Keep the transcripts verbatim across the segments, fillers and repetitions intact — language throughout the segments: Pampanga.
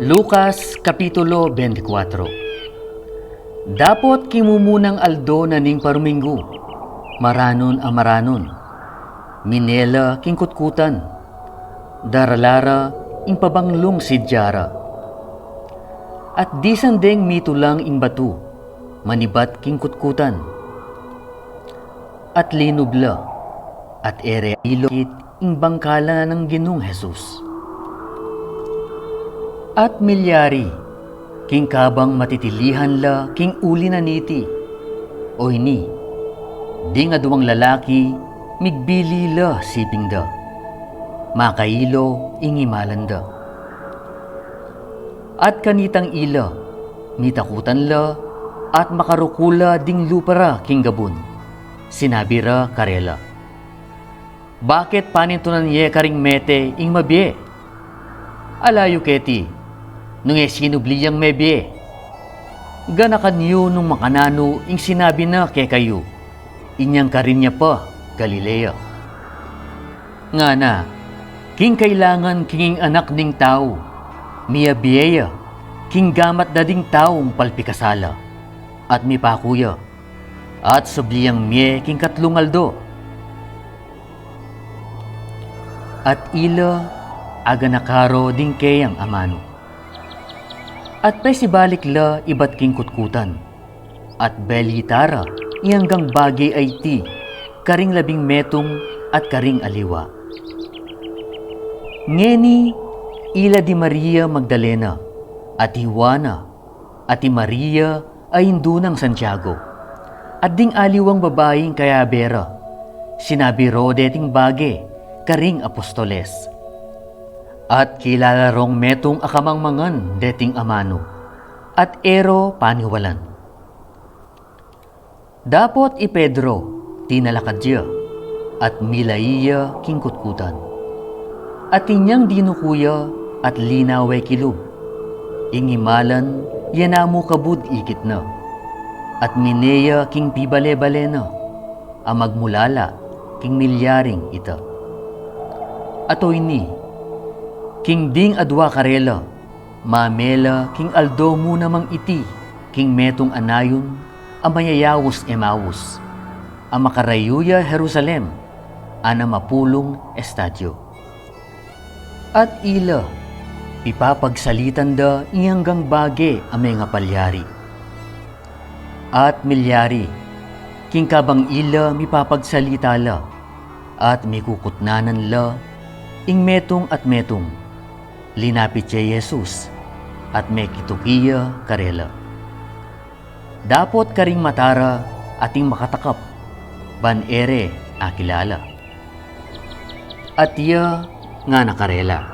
Lucas Kapitulo twenty-four. Dapot king mumunang aldo na ning paruminggu, maranun a maranun, mine la king kutkutan, darala ra ing pabanglung sidya ra. At disan deng mitulang ing batu manibat king kutkutan. At linub la, at e re ilokit ing bangkalan nang Ginung Jesus. At milyari, king kabang matitilihan la king uli na niti, o ini, ding aduang lalaki migbili la siping da, makailo ing imalan da. At kanitang ila, mitakutan la, at makarukul la ding lupa ra king gabun. Sinabi ra karela, "Bakit panintunan ye karing mete ing mabie? Ala yu keti, nung e sinubli yang mebie. Ganakan yu nung makananu ing sinabi na kekayu, inyang karin ya pa Galilea. Ngana, king kailangan king ing Anak ning Tau, miabie ya king gamat da ding taung palpikasala, at mipaku ya, at subli yang mie king katlung aldo." At ila, aganaka ro ding keyang amanu. At pesibalik la ibat king kutkutan, at belita ra ing anggang bage a iti karing labing metung at karing aliwa. Ngeni, ila di Maria Magdalena, at i Juana, at i Maria a indu nang Santiago, at ding aliwang babaing kayabe ra, sinabi ro deting bage karing apostoles. At kilala rong metung a kamangmangan deting amanu, at e ro paniwalan. Dapot i Pedro, tinalakad ya, at milai ya king kutkutan. At inyang dinuku ya, at linawe kilub, ing imalan ya namu kabud ikit na, at mine ya king pibale-bale na, a magmulala king milyaring ita. At o ini, king ding adua karela, mame la king aldo mu namang iti king metung a nayun a mayayaus Emaus, a makarayu ya Jerusalem, anam a pulung estadyo. At ila, pipapagsalitan da ing anggang bage a mengapalyari. At milyari, king kabang ila mipapagsalita la, at mikukutnanan la ing metung at metung, linapit ya i Jesus, at mekituki ya karela. Dapot karing mata ra ating makatakap, ban e re akilala. At iya ngana karela,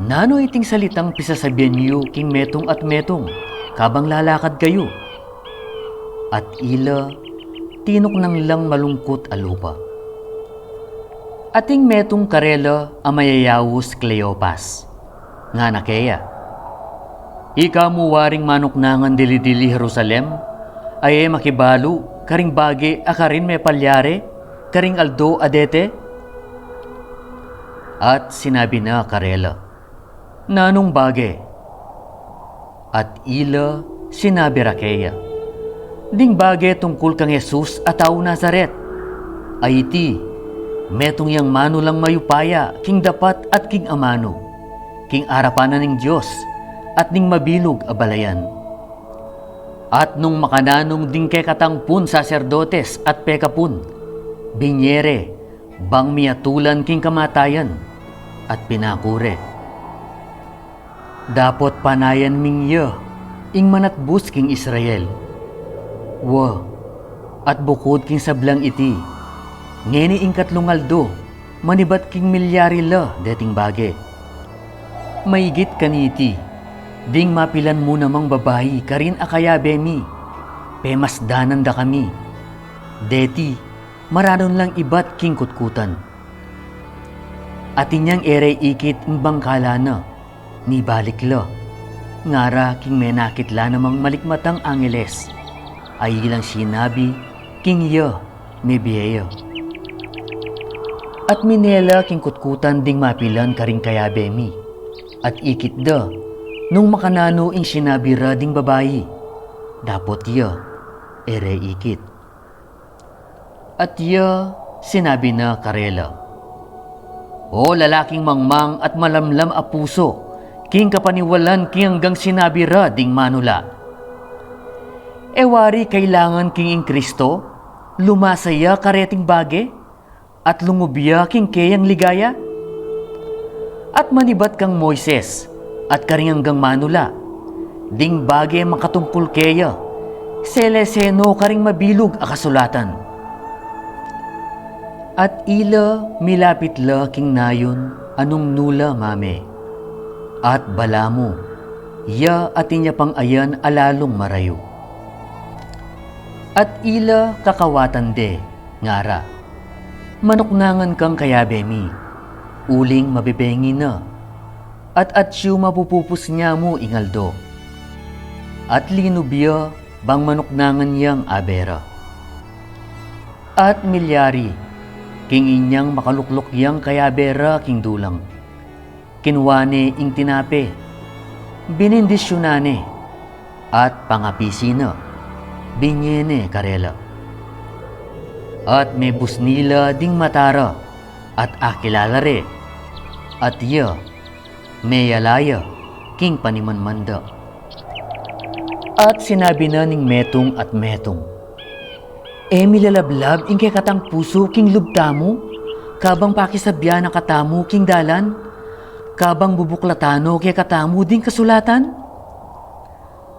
"Nanu iting salitang pisasabian yu king metung at metung, kabang lalakad kayu?" At ila, tinuknang lang malungkut a lupa. Ating metung karela a mayayaus Cleopas, ngana keya, "Ika mu waring manuknangan dili-dili Jerusalem, a e makibalu karing bage a karin mepalyari karing aldo a dete?" At sinabi na karela, "Nanung bage?" At ila sinabi ra keya, "Ding bage tungkul kang Jesus a tau Nazaret, a iti, metung yang manu lang mayupaya king dapat at king amanu, king arapan na ning Dios at ning mabilug a balayan. At nung makananung ding kekatang pun saserdotes at pekapun, binye re bang miatulan king kamatayan, at pinaku re. Dapot panayan ming iya ing manatbus king Israel. Wa, at bukud king sablang iti, ngeni ing katlung aldo manibat king milyari la deting bage. Maigit kaniti, ding mapilan mu namang babai karin a kayabe mi, pemasdanan da kami. Deti, maranun lang ibat king kutkutan." At inyang e re ikit ing bangkala na, mibalik la, ngara king menakit la namang malikmatang angeles, a ilang sinabi king iya mebie ya. At mine la king kutkutan ding mapilan karing kayabe mi, at ikit da nung makananu ing sinabi ra ding babai, dapot ya e re ikit. At ya sinabi na karela, O lalaking mangmang at malamlam a pusu, king kapaniwalan king anggang sinabi ra ding manula, e wari kailangan king ing Kristo lumasa ya kareting bage, at lungub ya king keyang ligaya? At manibat kang Moises at karing anggang manula, ding bage makatungkul keya, selese no karing mabilug a kasulatan? At ila milapit la king nayun a nung nu la mame, at balamu ya atin ya pang ayan a lalung marayu. At ila kakawatan de, ngara, Manuknangan kang kayabe mi, uling mabebengi na, at atyu mapupupus nyamu ing aldo. At linub ya bang manuknangan yang abe ra. At milyari, king inyang makalukluk yang kayabe ra king dulang, kinua ne ing tinape, binindisyunan ne, at pangapisi na, binye ne karela. At mebus nila ding mata ra, at akilala re, at ya meyala ya king panimanman da. At sinabi na ning metung at metung, E milalablab ing kekatang pusu king lub tamu, kabang pakisabyan na katamu king dalan, kabang bubuklatan no kekatamu ding kasulatan?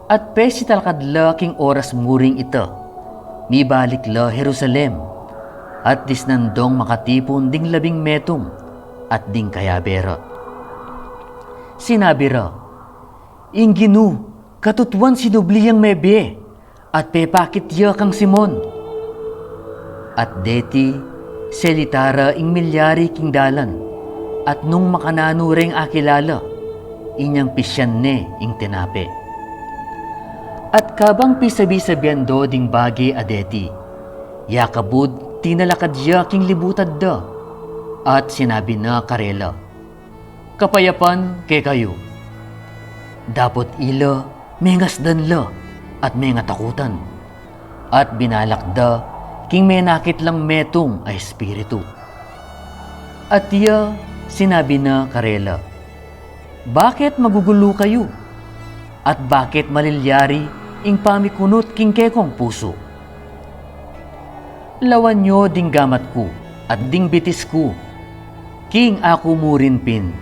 At pesitalakad la king oras muring ita, mibalik la Jerusalem, at disnan dong makatipun ding labing metung at ding kayabe ra. Sinabi ra, Ing Ginu katutuan sinubli yang mebie, at pepakit ya kang Simon. At deti selita ra ing milyari king dalan, at nung makananu reng akilala, inyang pisyan ne ing tinape. At kabang pisabi-sabian do ding bage a deti, yakabud tinalakad ya king libutad da, at sinabi na karela, Kapayapan kekayu. Dapot ila mengasdan la at mengatakutan, at binalak da king menakit lang metung a espiritu. At ya sinabi na karela, Bakit magugulu kayu? At bakit malilyari ing pamikunut king kekong pusu? Lawan yu ding gamat ku at ding bitis ku, king aku murin pin.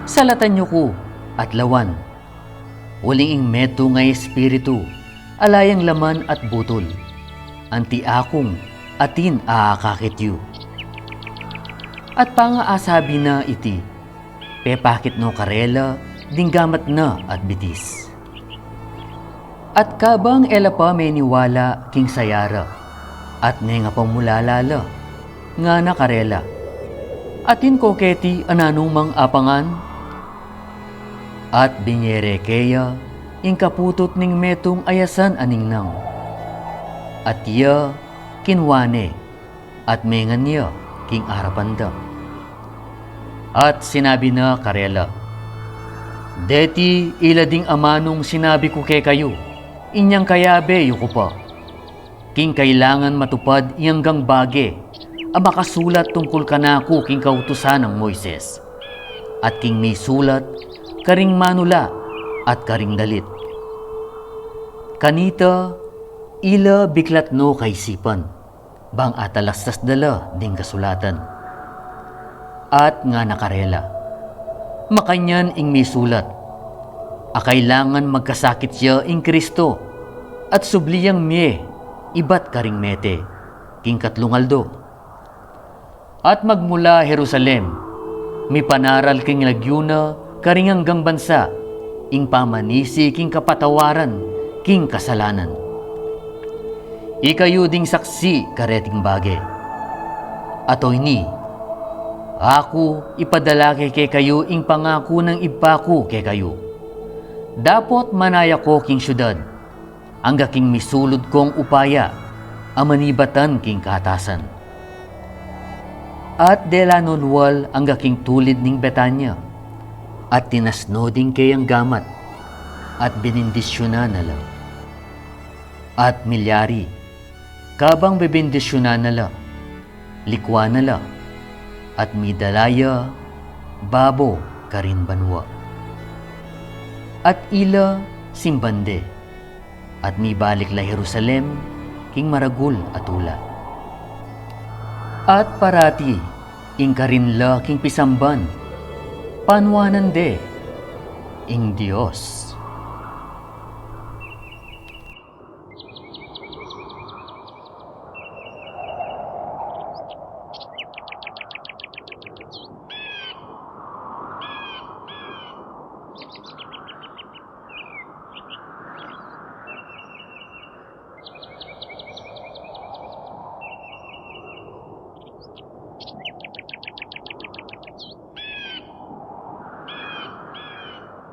Salatan yu ku at lawan, uling ing metung a espiritu ala yang laman at butul, anti akung atin aakakit yu. At pangaasabi na iti, pepakit no karela ding gamat na at bitis. At kabang e la pa meniwala king saya ra, at mengapamulala la, ngana karela, Atin ko keti a nanumang apangan? At binye re keya ing kaputut ning metung a yasan a ningnang. At ya kinua ne, at mengan ya king arapan da. At sinabi na karela, Deti ila ding amanung sinabi ku kekayu, inyang kayabe yu ku pa, king kailangan matupad ing anggang bage a makasulat tungkul kanaku king kautusan nang Moises, at king misulat karing manula at karing dalit. Kanita, ila biklat no kaisipan, bang atalastas da la ding kasulatan. At ngana karela, Makanyan ing misulat, a kailangan magkasakit ya ing Kristo, at subli yang mie ibat karing mete, king katlung aldo, at magmula Jerusalem, mipanaral king lagyu na karing anggang bansa ing pamanisi king kapatawaran king kasalanan. Ikayu ding saksi kareting bage. At o ini, aku ipadala ke kekayu ing pangaku nang Ibpa ku kekayu. Dapot manaya ko king siudad, angga king misulud kong upaya a manibatan king katasan. At dela non wal angga king tulid ning Betania, at tinasno ding keyang gamat, at binindisyunan na la. At milyari, kabang bibindisyunan na la, likuan na la, at midala ya babo karin banua. At ila simban de, at mibalik la Jerusalem king maragul a tula. At parati ing karin la king pisamban, panuanan de ing Dios.